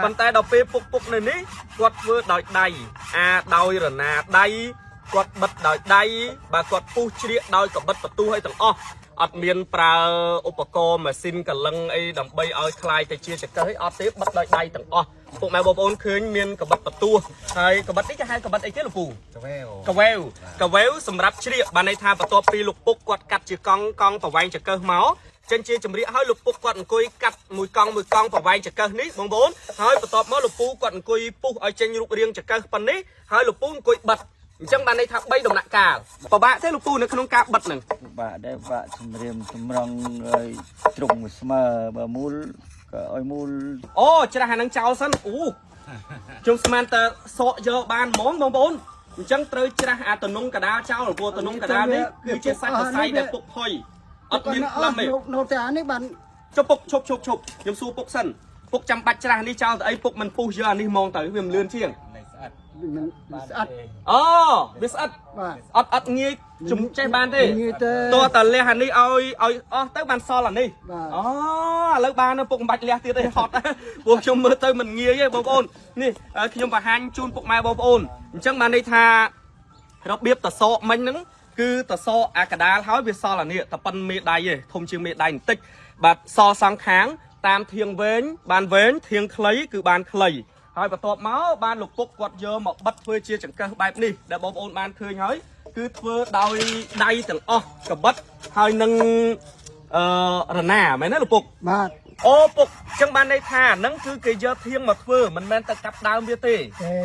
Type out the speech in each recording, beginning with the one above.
ប៉ុន្តែដល់ពេលពុកពុកនៅនេះគាត់ធ្វើដោយដៃអាដោយរណាដៃគាត់បិទដោយដៃបាទគាត់ពុះជ្រៀកដោយកបិតបន្ទុះឲ្យទាំងអស់អត់មានប្រើឧបករណ៍ម៉ាស៊ីនកលឹងអីដើម្បីឲ្យคลายទៅជាចង្កឹះអីអត់ទេបិទដោយដៃទាំងអស់ពុកម៉ែបងប្អូនឃើញមានកបិតបន្ទុះហើយកបិតនេះគេហៅកបិតអីគេលោកពូ កវែវ កវែវកវែវសម្រាប់ជ្រៀកបានន័យថាបន្ទាប់ពីលោកពុកគាត់កាត់ជាកង់កង់ប្រវែងចង្កឹះមកចេញជាចម្រៀកហើយលោកពុកគាត់អង្គុយកាត់មួយកង់មួយកង់ប្រវែងចង្កឹះនេះបងប្អូនហើយបន្ទាប់មកលោកពូគាត់អង្គុយពុះឲ្យចេញរូបរាងចង្កឹះប៉ុណ្នេះហើយលោកពូអង្គុយបិទអញ្ចឹងបានន័យថា3ដំណាក់កាលពិបាកទេលោកពូនៅក្នុងការបិទហ្នឹង បាក់ដែរបាក់សម្រៀមសម្រងឲ្យទ្រង់មួយស្មើបើមូលក៏ឲ្យមូល អូច្រាស់អាហ្នឹងចោលសិនអូខ្ញុំស្មានតើសក់យកបានហ្មងបងប្អូនអញ្ចឹងត្រូវច្រាស់អាតនងកដាលចោលព្រោះតនងកដាលនេះគឺជាសាច់សរសៃដែលពុកផុយអត់មានក្លឹមទេ នៅតែអានេះបាន ចុះពុកឈប់ឈប់ឈប់ខ្ញុំសួរពុកសិនពុកចាំបាច់ច្រាស់នេះចោលទៅអីពុកមិនពុះយកអានេះហ្មងទៅវាមិនលឿនជាង នៃស្អិត មិនស្អិត អូវាស្អិត បាទ អត់អត់ងាយជំចេះបានទេ ងាយទេ តោះតែលះអានេះឲ្យឲ្យអស់ទៅបានសល់អានេះ បាទ អូឥឡូវបានហើយពុកមិនបាច់លះទៀតទេហត់ ព្រោះខ្ញុំមើលទៅមិនងាយទេបងប្អូននេះខ្ញុំបង្ហាញជូនពុកម៉ែបងប្អូនអញ្ចឹងបានន័យថារបៀបតសកមិញហ្នឹងគឺតសកអាកដាលហើយវាសល់អានេះតែប៉ុនមេដៃទេធំជាងមេដៃបន្តិចបាទសល់សងខាង តាមធៀងវែងបានវែងធៀងខ្លីគឺបានខ្លីហើយបន្ទាប់មកបានលោកពុកគាត់យកមកបិទធ្វើជាចង្កឹះបែបនេះដែលបងប្អូនបានឃើញហើយគឺធ្វើដោយដៃទាំងអស់កបិតហើយនឹងអឺរណាមែនទេលោកពុក បាទ អូពុកអញ្ចឹងបានន័យថាហ្នឹងគឺគេយកធៀងមកធ្វើមិនមែនទៅកាប់ដើមវាទេ ទេ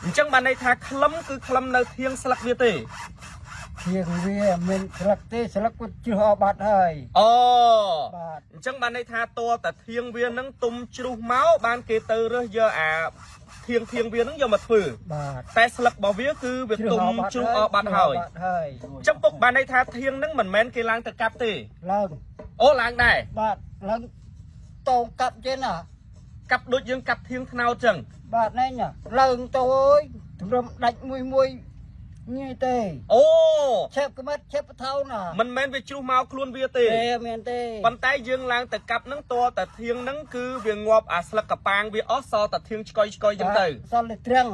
អញ្ចឹងបានន័យថាក្លឹមគឺក្លឹមនៅធៀងស្លឹកវាទេ ធៀងវាមិនស្លឹកទេស្លឹកគាត់ជ្រុះអស់បាត់ហើយ អូ បាទ អញ្ចឹងបានន័យថាតើតាធៀងវានឹងទុំជ្រុះមកបានគេទៅរើសយកអាធៀងធៀងវានឹងយកមកធ្វើ បាទ តែស្លឹករបស់វាគឺវាទុំជ្រុះអស់បាត់ហើយ បាត់ហើយ អញ្ចឹងពុកបានន័យថាធៀងនឹងមិនមែនគេឡើងទៅកាប់ទេ ឡើង អូឡើងដែរ បាទឡើងតោងកាប់ចេះណា កាប់ដូចយើងកាប់ធៀងថ្នោតចឹង បាទណែញឡើងទៅអើយទម្រាំដាច់មួយមួយងាយទេ អូ ឆេបក្មិតឆេបបថោណា មិនមែនវាជ្រុះមកខ្លួនវាទេ ទេមានទេ ប៉ុន្តែយើងឡើងទៅកាប់នឹងតតែធៀងនឹងគឺវាងាប់អាស្លឹកកប៉ាងវាអស់សល់តែធៀងឆ្កុយឆ្កុយចឹងទៅ សល់តែទ្រាំង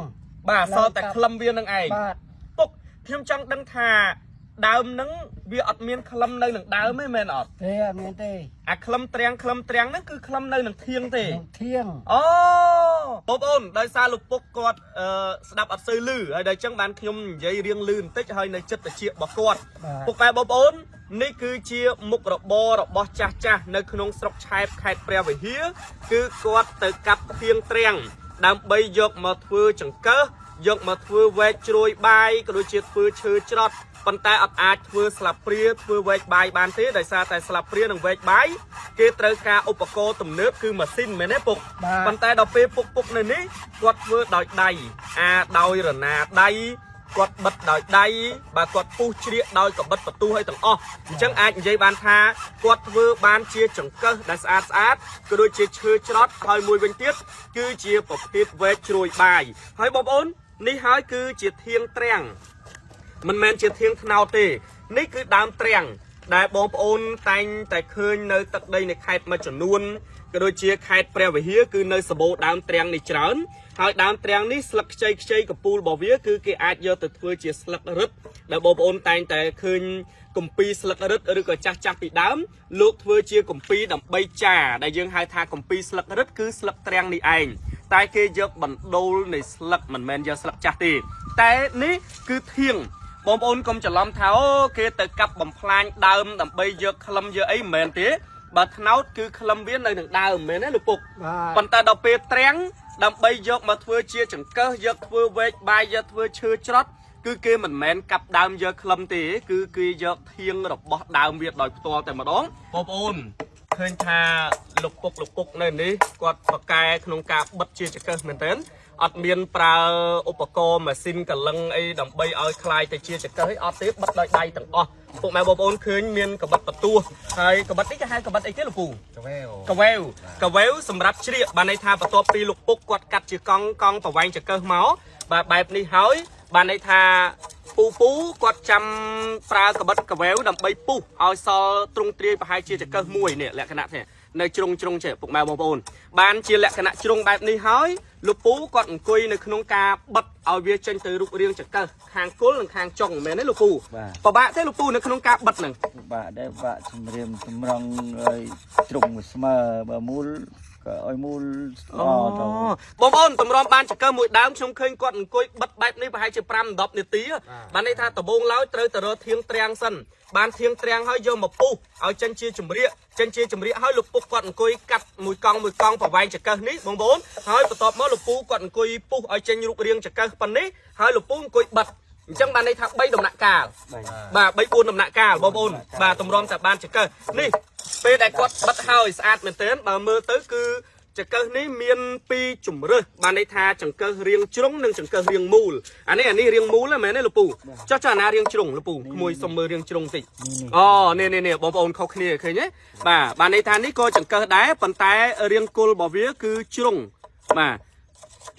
បាទសល់តែក្លឹមវានឹងឯង បាទ ពុកខ្ញុំចង់ដឹងថាដើមហ្នឹងវាអត់មានក្លឹមនៅនឹងដើមទេមែនអត់ ទេអត់មានទេ អាក្លឹមត្រាំងក្លឹមត្រាំងហ្នឹងគឺក្លឹមនៅនឹងធៀងទេ ក្នុងធៀង អូបងប្អូនដោយសារលោកពុកគាត់អឺស្ដាប់អត់សូវឮហើយដល់អញ្ចឹងបានខ្ញុំនិយាយរៀងឮបន្តិចហើយនៅចិត្តតិចរបស់គាត់ បាទ ពុកម៉ែបងប្អូននេះគឺជាមុខរបររបស់ចាស់ចាស់នៅក្នុងស្រុកឆែបខេត្តព្រះវិហារគឺគាត់ទៅកាប់ធៀងត្រាំងដើម្បីយកមកធ្វើចង្កឹះយកមកធ្វើវែកជ្រោយបាយក៏ដូចជាធ្វើឈើច្រត់ប៉ុន្តែអត់អាចធ្វើស្លាបព្រាធ្វើវែកបាយបានទេដោយសារតែស្លាបព្រានិងវែកបាយគេត្រូវការឧបករណ៍ទំនើបគឺម៉ាស៊ីនមែនទេពុក បាទ ប៉ុន្តែដល់ពេលពុកពុកនៅនេះគាត់ធ្វើដោយដៃអាដោយរណាដៃគាត់បិទដោយដៃបាទគាត់ពុះជ្រៀកដោយកបិតបន្ទុះឲ្យទាំងអស់អញ្ចឹងអាចនិយាយបានថាគាត់ធ្វើបានជាចង្កឹះដែលស្អាតស្អាតក៏ដូចជាឈើច្រត់ហើយមួយវិញទៀតគឺជាប្រភេទវែកជ្រោយបាយហើយបងប្អូននេះហើយគឺជាធៀងត្រាំង មិនមែនជាធៀងថ្នោតទេនេះគឺដើមត្រាំងដែលបងប្អូនតែងតែឃើញនៅទឹកដីនៃខេត្តមួយចំនួនក៏ដូចជាខេត្តព្រះវិហារគឺនៅសម្បូរដើមត្រាំងនេះច្រើនហើយដើមត្រាំងនេះស្លឹកខ្ចីខ្ចីកពូលរបស់វាគឺគេអាចយកទៅធ្វើជាស្លឹករឹតដែលបងប្អូនតែងតែឃើញគម្ពីរស្លឹករឹតឬក៏ចាស់ចាស់ពីដើមលោកធ្វើជាគម្ពីរដើម្បីចាដែលយើងហៅថាគម្ពីរស្លឹករឹតគឺស្លឹកត្រាំងនេះឯងតែគេយកបណ្ដូលនៃស្លឹកមិនមែនយកស្លឹកចាស់ទេតែនេះគឺធៀង បងប្អូនកុំច្រឡំថាអូគេទៅកាប់បំផ្លាញដើមដើម្បីយកក្លឹមយកអីមិនមែនទេបើថ្នោតគឺក្លឹមវានៅនឹងដើមមែនទេលោកពុក បាទ ប៉ុន្តែដល់ពេលត្រាំងដើម្បីយកមកធ្វើជាចង្កឹះយកធ្វើវែកបាយយកធ្វើឈើច្រត់គឺគេមិនមែនកាប់ដើមយកក្លឹមទេគឺគេយកធៀងរបស់ដើមវាដោយផ្ទាល់តែម្ដងបងប្អូនឃើញថាលោកពុកលោកពុកនៅនេះគាត់ប្រកែក្នុងការបិទជាចង្កឹះមែនទែនអត់មានប្រើឧបករណ៍ម៉ាស៊ីនកលឹងអីដើម្បីឲ្យคลายទៅជាចង្កឹះអីអត់ទេបិទដោយដៃទាំងអស់ពុកម៉ែបងប្អូនឃើញមានកបិតបន្ទោះហើយកបិតនេះគេហៅកបិតអីគេលោកពូ កវែវ កវែវកវែវសម្រាប់ជ្រៀកបានន័យថាបន្ទាប់ពីលោកពុកគាត់កាត់ជាកង់កង់ប្រវែងចង្កឹះមកបាទបែបនេះហើយបានន័យថាពូពូគាត់ចាំប្រើកបិតកវែវដើម្បីពុះឲ្យសល់ទ្រង់ទ្រាយប្រហែលជាចង្កឹះមួយនេះលក្ខណៈនេះ នៅជ្រុងជ្រុងចេះពុកម៉ែបងប្អូនបានជាលក្ខណៈជ្រុងបែបនេះហើយលោកពូគាត់អង្គុយនៅក្នុងការបិទឲ្យវាចេញទៅរូបរាងចង្កឹះខាងគល់និងខាងចុងមែនទេលោកពូ បាទ ពិបាកទេលោកពូនៅក្នុងការបិទហ្នឹង ពិបាកដែរពិបាកជំរាមតម្រង់ឲ្យត្រង់មួយស្មើបើមូលក៏ឲ្យមូលល្អទៅ បងប្អូនតម្រាំបានចង្កឹះមួយដើមខ្ញុំឃើញគាត់អង្គុយបិទបែបនេះប្រហែលជា5 10នាទីបានន័យថាដំបូងឡើយត្រូវទៅរកធៀងត្រាំងសិនបានធៀងត្រាំងហើយយកមកពុះឲ្យចេញជាជំរាកចេញជាជំរាកហើយលោកពុកគាត់អង្គុយកាត់មួយកង់មួយកង់ប្រវែងចង្កឹះនេះបងប្អូនហើយបន្ទាប់មកលោកពូគាត់អង្គុយពុះឲ្យចេញរូបរាងចង្កឹះប៉ុណ្នេះហើយលោកពូអង្គុយបិទអញ្ចឹងបានន័យថា3ដំណាក់កាល បាទ បាទ3 4ដំណាក់កាលបងប្អូនបាទតម្រាំតែបានចង្កឹះនេះពេលដែលគាត់បិទហើយស្អាតមែនទែនបើមើលទៅគឺចង្កឹះនេះមានពីរជំរើសបានន័យថាចង្កឹះរាងជ្រុងនិងចង្កឹះរាងមូលអានេះអានេះរាងមូលហ្នឹងមែនទេលោកពូចុះចុះអាណារាងជ្រុងលោកពូក្មួយសុំមើលរាងជ្រុងតិចអូនេះនេះនេះបងប្អូនខុសគ្នាឃើញទេបាទបានន័យថានេះក៏ចង្កឹះដែរប៉ុន្តែរាងគល់របស់វាគឺជ្រុងបាទ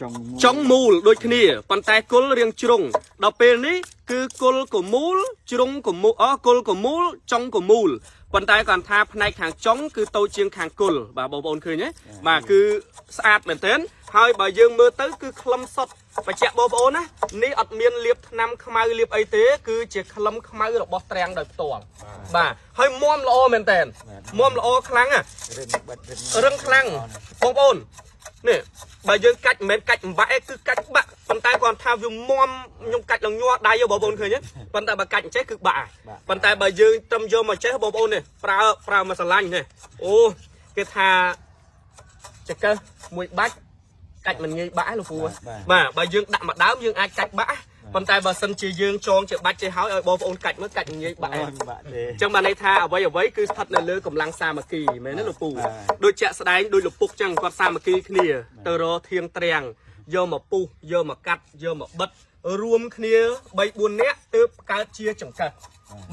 ចុងមូល ចុងមូលដូចគ្នាប៉ុន្តែគល់រៀងជ្រុងដល់ពេលនេះគឺគល់កមូលជ្រុងកមូលអគល់កមូលចុងកមូលប៉ុន្តែគាត់ថាផ្នែកខាងចុងគឺតូចជាងខាងគល់បាទបងប្អូនឃើញទេបាទគឺស្អាតមែនទែនហើយបើយើងមើលទៅគឺខ្លឹមសុទ្ធបញ្ជាក់បងប្អូនណានេះអត់មានលាបថ្នាំខ្មៅលាបអីទេគឺជាខ្លឹមខ្មៅរបស់ត្រាំងដោយផ្ទាល់បាទហើយមាំល្អមែនទែនមាំល្អខ្លាំងណាស់ រឹងបិទរឹង រឹងខ្លាំងបងប្អូននេះបើយើងកាច់មិនមែនកាច់អំបាក់ទេគឺកាច់បាក់ប៉ុន្តែគាត់ថាវាមមខ្ញុំកាច់ឡើងញ័រដៃហ៎បងប្អូនឃើញទេប៉ុន្តែបើកាច់អញ្ចេះគឺបាក់ហើយប៉ុន្តែបើយើងត្រឹមយកមកចេះបងប្អូននេះប្រើប្រើមកស្រឡាញ់នេះអូគេថាចង្កឹះមួយបាច់កាច់មិនងាយបាក់ទេលោកពូបាទបើយើងដាក់មកដើមយើងអាចកាច់បាក់ប៉ុន្តែបើសិនជាយើងចងជាបាច់ចេះហើយឲ្យបងប្អូនកាច់មើលកាច់មិនងាយបាក់ទេ បាក់ទេ អញ្ចឹងបានន័យថាអ្វីអ្វីគឺស្ថិតនៅលើកម្លាំងសាមគ្គីមែនទេលោកពូ បាទ ដូចជាក់ស្ដែងដូចលោកពុកចឹងគាត់សាមគ្គីគ្នាទៅរកធៀងត្រាំងយកមកពុះយកមកកាត់យកមកបិទរួមគ្នា3 4នាក់ទើបកើតជាចង្កឹះ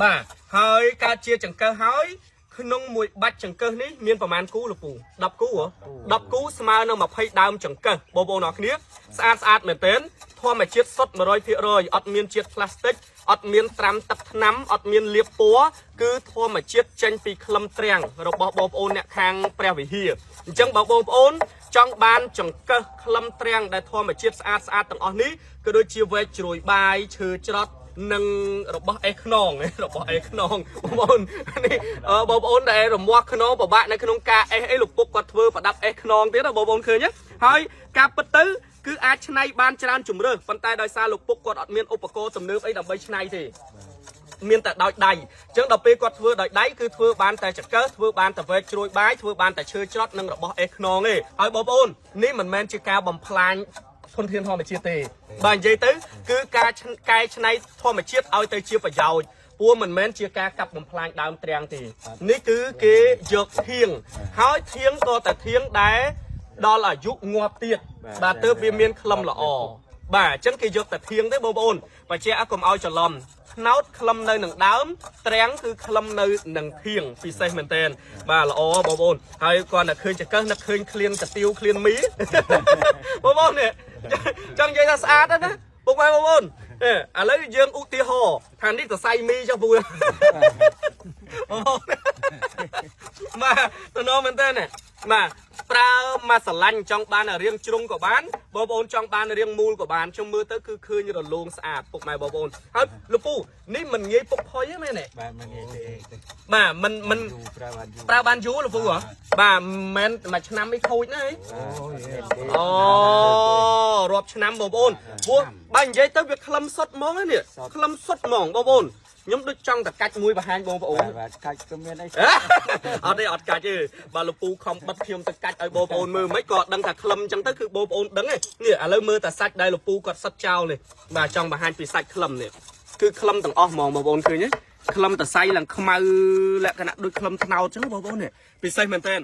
បាទហើយកើតជាចង្កឹះហើយក្នុងមួយបាច់ចង្កឹះនេះមានប្រមាណគូលោកពូ10គូហ៎10គូស្មើនឹង20ដើមចង្កឹះបងប្អូនអរគ្នាស្អាតស្អាតមែនទែនធម្មជាតិសុទ្ធ100%អត់មានជាតិផ្លាស្ទិកអត់មានត្រាំទឹកថ្នាំអត់មានលាបពណ៌គឺធម្មជាតិចេញពីក្លឹមទ្រាំងរបស់បងប្អូនអ្នកខាងព្រះវិហារអញ្ចឹងបើបងប្អូនចង់បានចង្កឹះក្លឹមទ្រាំងដែលធម្មជាតិស្អាតស្អាតទាំងអស់នេះក៏ដូចជាវែកជ្រោយបាយឈើច្រត់និងរបស់អេសខ្នង របស់អេសខ្នងបងប្អូននេះអឺបងប្អូនដែលរមាស់ខ្នងពិបាកនៅក្នុងការអេសអីលោកពុកគាត់ធ្វើប្រដាប់អេសខ្នងទៀតណាបងប្អូនឃើញទេហើយការពិតទៅគឺអាចឆ្នៃបានច្រើនជំរើសប៉ុន្តែដោយសារលោកពុកគាត់អត់មានឧបករណ៍ទំនើបអីដើម្បីឆ្នៃទេ មានតែដោយដៃអញ្ចឹងដល់ពេលគាត់ធ្វើដោយដៃគឺធ្វើបានតែចង្កឹះធ្វើបានតែវែកជ្រោយបាយធ្វើបានតែឈើច្រត់និងរបស់អេសខ្នងទេហើយបងប្អូននេះមិនមែនជាការបំផ្លាញធនធានធម្មជាតិទេបើនិយាយទៅគឺការឆ្កែច្នៃធម្មជាតិឲ្យទៅជាប្រយោជន៍ព្រោះមិនមែនជាការកាប់បំផ្លាញដើមទ្រាំងទេនេះគឺគេយកធៀងហើយធៀងក៏តែធៀងដែរដល់អាយុងាប់ទៀតបាទទើបវាមានក្លឹមល្អ បាទអញ្ចឹងគេយកតែធៀងទេបងប្អូនបច្ចេកកុំឲ្យច្រឡំថ្នោតក្លឹមនៅនឹងដើមទ្រាំងគឺក្លឹមនៅនឹងធៀងពិសេសមែនទែនបាទល្អបងប្អូនហើយគាត់តែឃើញចង្កឹះនឹកឃើញក្លៀនកាទៀវក្លៀនមី បងប្អូននេះចង់និយាយថាស្អាតណាស់ណាពុកម៉ែបងប្អូនអេឥឡូវយើងឧទាហរណ៍ថានេះសរសៃមីចុះពូ បងប្អូន បាទតំណមែនតើណាបាទប្រើមកស្រឡាញ់ចង់បានរៀងជ្រុងក៏បានបងប្អូនចង់បានរៀងមូលក៏បានខ្ញុំមើលទៅគឺឃើញរលោងស្អាតពុកម៉ែបងប្អូនហើយលោកពូនេះមិនងាយពុកផុយទេមែនទេ បាទមិនងាយទេ បាទមិនមិន យូរប្រើបានយូរ ប្រើបានយូរលោកពូហ៎បាទមិនមែនមួយឆ្នាំអីខូចណាហី អូយទេ អូរាប់ឆ្នាំបងប្អូនព្រោះបើនិយាយទៅវាក្លឹមសុតហ្មងនេះក្លឹមសុតហ្មងបងប្អូនខ្ញុំដូចចង់តែកាច់មួយបង្ហាញបងប្អូន បាទបាទកាច់ក៏មានអី អត់ទេអត់កាច់ទេបាទលោកពូខំបិទខ្ញុំទៅកាច់ឲ្យបងប្អូនមើលមិនក៏ដឹងថាក្លឹមអញ្ចឹងទៅគឺបងប្អូនដឹងឯងនេះឥឡូវមើលតែសាច់ដែលលោកពូគាត់សិតចោលនេះបាទចង់បង្ហាញពីសាច់ក្លឹមនេះគឺក្លឹមទាំងអស់ហ្មងបងប្អូនឃើញទេក្លឹមតសៃឡើងខ្មៅលក្ខណៈដូចក្លឹមត្នោតអញ្ចឹងបងប្អូននេះពិសេសមែនតើ